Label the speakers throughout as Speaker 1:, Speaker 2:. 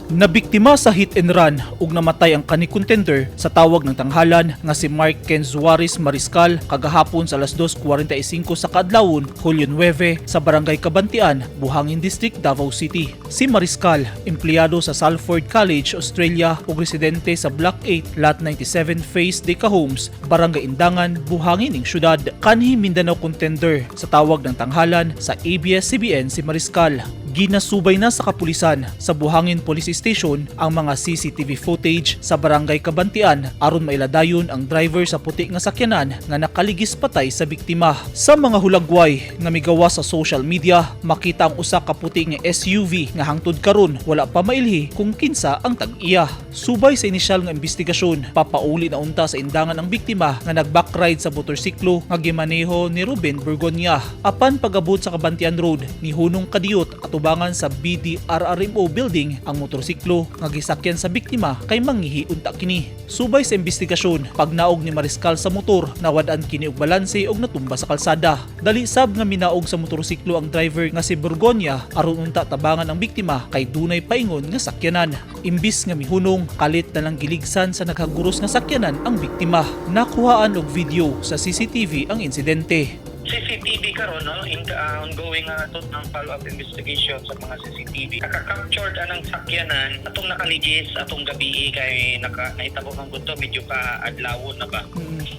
Speaker 1: Nabiktima sa hit and run ug namatay ang kani contender sa tawag ng tanghalan nga si Mark Ken Zuarez Mariscal kagahapon sa alas 2:45 sa kaadlawon, Hulyo 9, sa Barangay Cabantian, Buhangin District, Davao City. Si Mariscal, empleyado sa Salford College, Australia ug residente sa Block 8, Lot 97, Phase Deca Homes, Barangay Indangan, Buhangin ning syudad. Kanhi Mindanao contender sa tawag ng tanghalan sa ABS-CBN si Mariscal. Ginasubay na sa kapulisan sa Buhangin Police Station ang mga CCTV footage sa Barangay Cabantian aron mailadayon ang driver sa puti nga sakyanan nga nakaligis patay sa biktima. Sa mga hulagway nga migawa sa social media, makita ang usa ka puti nga SUV nga hangtod karon wala pa mailhi kung kinsa ang tag-iya. Subay sa inisyal nga investigasyon, papauli na unta sa Indangan ang biktima nga nag-backride sa motorsiklo nga gimaneho ni Ruben Burgonya. Apan pag-abot sa Cabantian Road, nihunong kadiyot atubangan sa BDRRMO building ang motorsiklo nga gisakyan sa biktima kay mangihi unta kini. Subay sa investigasyon, pagnaog ni Mariscal sa motor, nawad-an kini og balanse og natumba sa kalsada. Dali sab nga minaog sa motorsiklo ang driver nga si Burgonya aron unta tabangan ang biktima kay dunay paingon nga sakyanan. Imbis nga mihunong, kalit na lang giligsan sa naghaguros nga sakyanan ang biktima. Nakuhaan og video sa CCTV ang insidente.
Speaker 2: CCTV karon, no, in ongoing nga ato ng follow-up investigation sa mga CCTV. Naka-captured anang sakyanan atong nakaligis atong gabi kay naka nahitabo man gud to medyo ka adlawon na ba,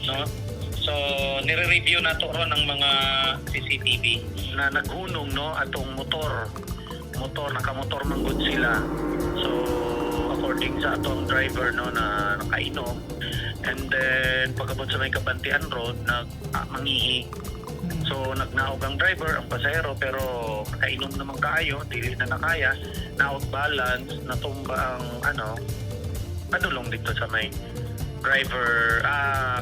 Speaker 2: no? So nire-review nato ron ang mga CCTV na naghunong, no, atong motor motor nakamotor man gud sila. So according sa atong driver, no, na nakainom and then pagabot sa may Cabantian Road, nag mangihi. So nagnaog ang driver, ang pasahero, pero nakainom naman kaayo, dili na nakaya, na out balance, natumba ang ano, padulong dito sa may driver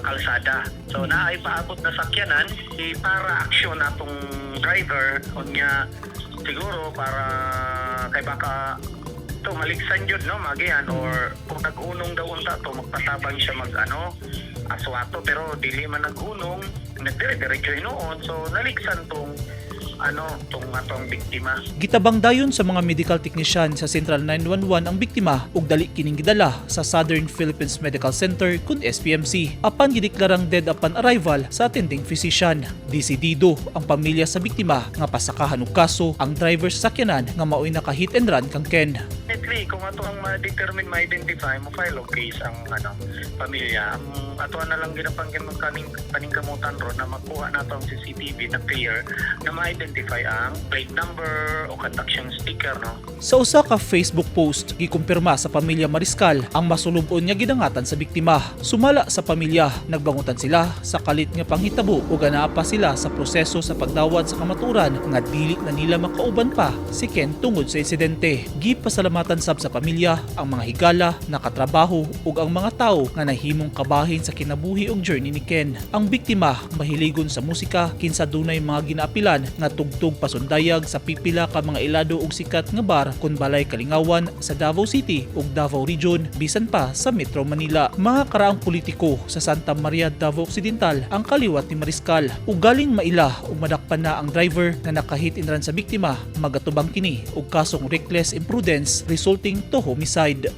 Speaker 2: kalsada. So naay paabot na sakyanan eh, para aksyon atong driver unya siguro para kay baka to maligsan jud, no, magihan or kung naghunong daw unta to magpatabang siya mag ano aswato, pero dili man naghunong, nagdire-diretso hinuon, so naligsan tong ano tong atong biktima.
Speaker 1: Gitabang dayon sa mga medical technician sa Central 911 ang biktima ug dali kining gidala sa Southern Philippines Medical Center kun SPMC. Apan gideklarang dead upon arrival sa attending physician. Desidido ang pamilya sa biktima nga pasakahan og kaso ang driver sa sakyanan nga maoy naka-hit and run kang Ken.
Speaker 2: Definitely, kung ato ang ma-determine, ma-identify, mo file og case ang ano pamilya. Ang ato na lang ginapangkin ng kaning paningkamutan ron na makuha nato ang CCTV na clear na ma-identify ang plate number o conduction sticker, no.
Speaker 1: Sa usa ka Facebook post, gikumpirma sa pamilya Mariscal ang masulub-on nga gidangatan sa biktima. Sumala sa pamilya, nagbangutan sila sa kalit nga panghitabo ug anaa pa sila sa proseso sa pagdawat sa kamaturan nga dili na nila makauban pa si Ken tungod sa insidente. Gipasalamatan sab sa pamilya ang mga higala, nakatrabaho ug ang mga tawo nga nahimong kabahin sa kinabuhi ug journey ni Ken. Ang biktima mahiligon sa musika kinsa dunay mga ginaapilan nga tugtog pasundayag sa pipila ka mga ilado ug sikat nga bar kun balay kalingawan sa Davao City ug Davao Region bisan pa sa Metro Manila. Mga karaang politiko sa Santa Maria, Davao Occidental ang kaliwat ni Mariscal. Ug galing maila ug madakpan na ang driver nga naka-hit and run sa biktima, magatubang kini og kasong reckless imprudence resulting to homicide.